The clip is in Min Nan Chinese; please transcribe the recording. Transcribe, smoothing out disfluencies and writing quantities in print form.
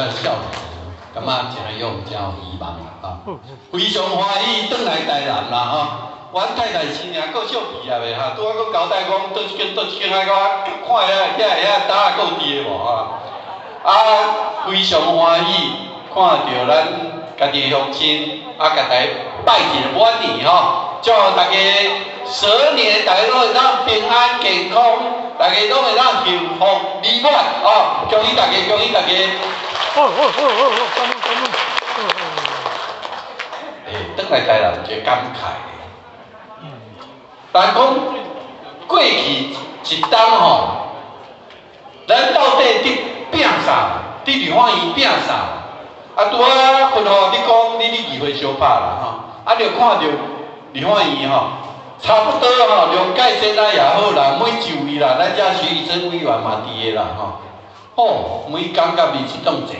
少年，感覺真勇，真有希望啦吼。非常歡喜轉來台南啦吼。阮太太生命閣小畢業的哈，拄仔閣交代講，佗一間佗一間，愛我看下遐遐搭仔閣有佇的無吼。啊，非常歡喜看著咱家己的鄉親，啊，共大家拜一个晚年吼，祝大家蛇年大家攏會當平安健康，大家攏會當幸福美滿哦！恭喜大家，恭喜大家！哦哦哦哦哦，感恩感恩。欸，轉來台南有一个感慨。但講過去一冬吼，咱到底佇拼啥？佇立法院拼啥？啊，拄仔吩咐你講，你佇議會相拍啦吼，啊，就看著立法院吼，差不多吼，梁介先生也好啦，每一位啦，咱遮徐以真委員嘛佇个啦吼，吼，每工佮民進黨坐。